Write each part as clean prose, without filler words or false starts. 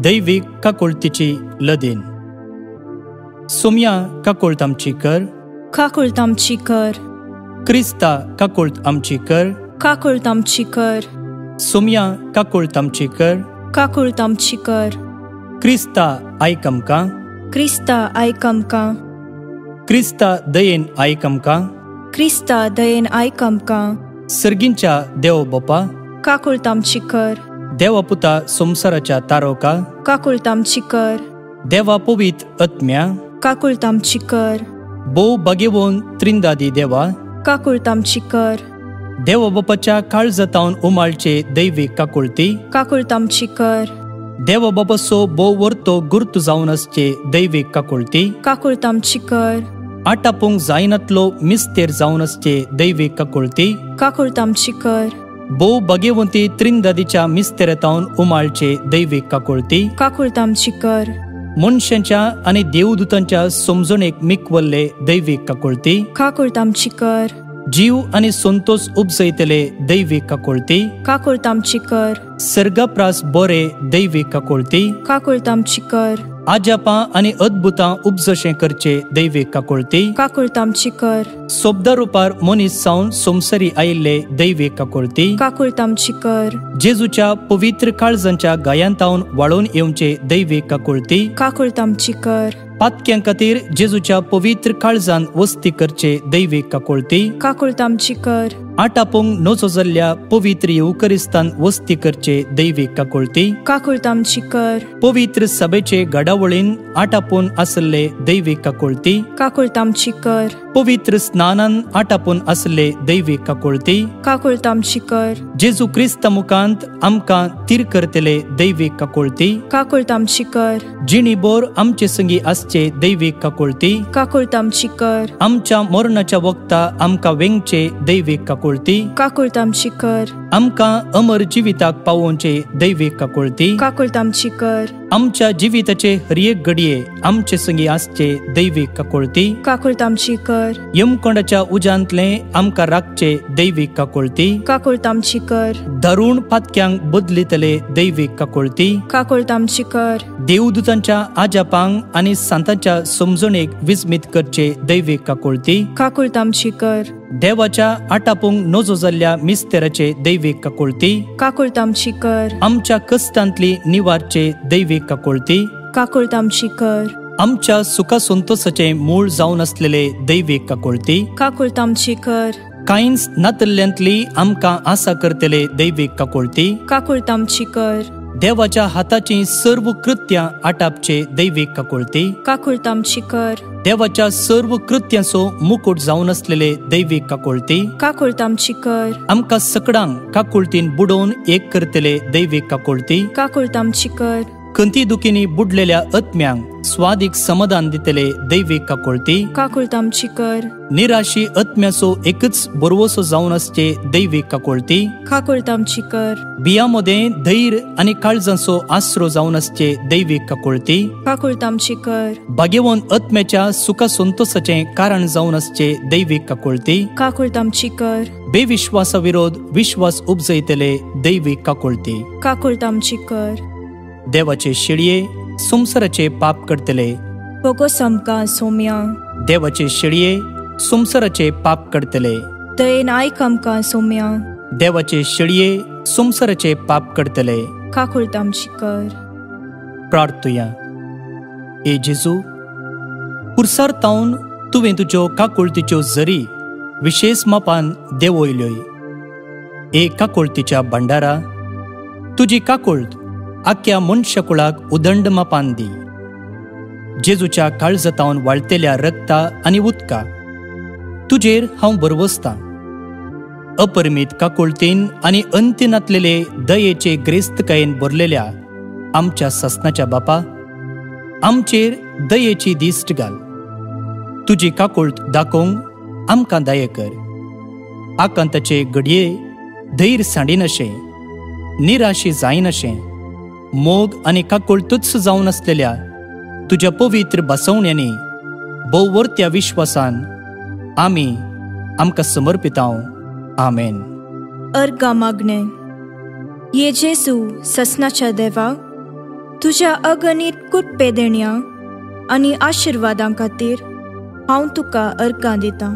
दैवीक काकुळतीची लदीन. सोम्या काकुळत आमची कर, काकुळत आमची कर. क्रिस्ता काकुळत आमची कर, काकुळत आमची कर. सोम्या काकुळत आमची कर, काकुळत आमची कर. क्रिस्ता आयक आमकां, क्रिस्ता आयक आमकां. क्रिस्ता दयेन आयक आमकां, क्रिस्ता दयेन आयक आमकां. सर्गींच्या देव बापा, काकुळत आमची कर. देवा पुता संवसाराच्या तारोका, काकुळत आमची कर. देवा पवित्र आत्म्या, काकुळत आमची कर. भोव बागेवन त्रिंदादी देवा, काकुळत आमची कर. देवा बापाच्या काळजातावन उमाळचे दैवीक काकुळती, काकुळत आमची कर. देवा बापाचो भोव वर्तो गुर्तू जावन आसचे दैवीक काकुळती, काकुळत आमची कर. आटापूंक जायनातलो मिस्तेर जावन आसचे दैवीक काकुळती, काकुळत आमची कर. भोव बागेवंती त्रिंदादीच्या मिस्तेरातावन उमाळचे दैवीक काकुळती, काकुळत आमची कर. मनशांच्या आनी देवदूतांच्या समजणेक मिकवल्ले दैवीक काकुळती, काकुळत आमची कर. जीव आनी संतोष उपजयतले दैवीक काकुळती, काकुळत आमची कर. सर्गप्रास बरे दैवीक काकुळती, काकुळत आमची कर. आजापां आनी अद्भुतां उपजशें करचे दैवीक काकुळती, काकुळत आमची कर. सोबदा रुपार मनीस जावन संवसारी आयिल्ले दैवीक काकुळती, काकुळत आमची कर. जेजूच्या पवित्र काळजांच्या गायांतावन वाळोवन येवचे दैवीक काकुळती, काकुळत आमची कर. पातक्यां खातीर जेजूच्या पवित्र काळजान वस्ती करचे दैवीक काकुळती, काकुळत आमची कर. आटापूंक नजो जाल्ल्या पवित्र येवकरिस्तान वस्ती करचे दैवीक काकुळती, काकुळत आमची कर. पवित्र सभेचे घडावळीन आटापून आसले दैवीक काकुळती, काकुळत आमची कर. पवित्र स्नानान आटापून आसले दैवीक काकुळती, काकुळत आमची कर. जेजू क्रिस्ता मुखांत आमकां तीर करतले दैवीक काकुळती, काकुळत आमची कर. जिणी बोर आमचे संगी आसचे दैवीक काकुळती, काकुळत आमची कर. आमच्या मरणाच्या वक्ता आमकां वेंगचे दैवीक काकुळती, काकुळत आमची कर. आमकां अमर जिविताक पावोवचे दैवीक काकुळती, काकुळत आमची कर. आमच्या जिविताचे हर एक घडये आमचे संगी आसचे दैवीक काकुळती, काकुळत आमची कर. यमकोंडाच्या उजांतले आमकां राखचे दैवीक काकुळती, काकुळत आमची कर. दारुण पातक्यांक बदलितले दैवीक काकुळती, काकुळत आमची कर. देवदूतांच्या आजापांक आनी सांतांच्या समजणेक विस्मीत करचे दैवीक काकुळती, काकुळत आमची कर. देवाच्या आटापूंक नजो जाल्ल्या मिस्तेराचे दैवीक काकुळती, काकुळत आमची कर. आमच्या कश्टांतली निवारचे दैवीक काकुळती, काकुळत आमची कर. आमच्या सुखा संतोषाचे मूळ जावन आसलेले दैवीक काकुळती, काकुळत आमची कर. कांयच नातल्ल्यांतली आमकां आसा करतले दैवीक काकुळती, काकुळत आमची कर. देवाच्या हाताची सर्व कृत्यां आटापचे दैवीक काकुळती, काकुळत आमची कर. देवाच्या सर्व कृत्यांचो मुकुट जावन आसलेले दैवीक काकुळती, काकुळत आमची कर. आमकां सकडांक काकुळतीन बुडोवन एक करतले दैवीक काकुळती, काकुळत आमची कर. खंती दुखींनी बुडलेल्या आत्म्यांक स्वादीक समाधान दितले दैवीक काकुळती, काकुळत आमची कर. निराशी आत्म्याचो एकच बरवसो जावन आसचे दैवीक काकुळती, काकुळत आमची कर. बिया मदें धैर्य आनी काळजांचो आसरो जावन आसचे दैवीक काकुळती, काकुळत आमची कर. भाग्यवंत आत्म्याच्या सुखा संतोषाचें कारण जावन आसचे दैवीक काकुळती, काकुळत आमची कर. बेविश्वासा विरोध विश्वास उपजयतले दैवीक काकुळती, काकुळत आमची कर. देवाचे शेळये संवसाराचे पाप करतले, बोगोस आमकां सोम्या. देवाचे शेळये संवसाराचे पाप करतले, दयेन आयक आमकां सोम्या. देवाचे शेळये संवसाराचे पाप करतले, काकुळत आमची कर. प्रार्थुया. ए जेजू, पुरसार तावन तुवें तुज्यो काकुळतीच्यो जरी विशेष मापान देंवयल्योय. ए काकुळतीच्या भंडारा, तुजी काकुळत आख्या मनशाकुळाक उदंड मापान दी. जेजूच्या काळजातावन वाळतेल्या रक्ता आनी उदका तुजेर हांव बरवसतां. अपरिमीत काकुळतीन आनी अंती नातलेले दयेचे ग्रेस्तकायेन भरलेल्या आमच्या सासनाच्या बापा, आमचेर दयेची दिश्ट घाल. तुजी काकुळत दाखोवंक आमकां दया कर. आकांताचे घडये धैर्य सांडिनाशें, निराशी जायनाशें, मोग आनी काकुळतूच जावन आसलेल्या तुज्या पवित्र बसवण्यांनी भोववर्त्या विश्वासान आमी आमकां समर्पितांव. आमेन. अर्गा मागणें. ये जेजू ससनाच्या देवा, तुज्या अगणीत कुरपे देण्या आनी आशिर्वादां खातीर हांव तुका अर्गां दितां.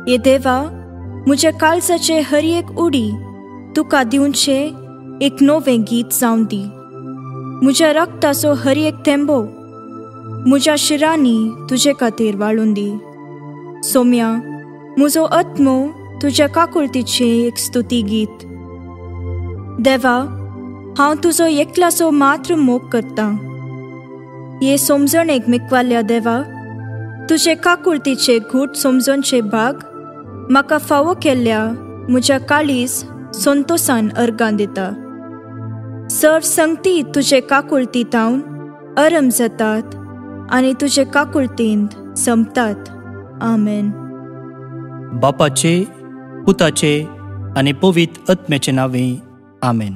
ये देवा, म्हज्या काळजाचे हर एक उडी तुका दिवचें एक नवें गीत जावन दी. म्हज्या रक्ताचो हर एक थेंबो म्हज्या शिरांनी तुजे खातीर वाळून दी. सोम्या, म्हजो आत्मो तुज्या काकुळतीचें एक स्तुती गीत. देवा, हांव तुजो एकलाचो मात्र मोग करतां. हे समजणेक मेकवाल्या देवा, तुजे काकुळतीचे घूट समजणचे भाग म्हाका फावो केल्ल्या म्हज्या काळीज संतोसान अर्गां दिता. सर्व संगती तुजे काकुळती तावन अरम जातात आनी तुजे काकुळतींत संपतात. आमेन. बापाचे, पुताचे आनी पवित्र आत्म्याचे नांवे, आमेन.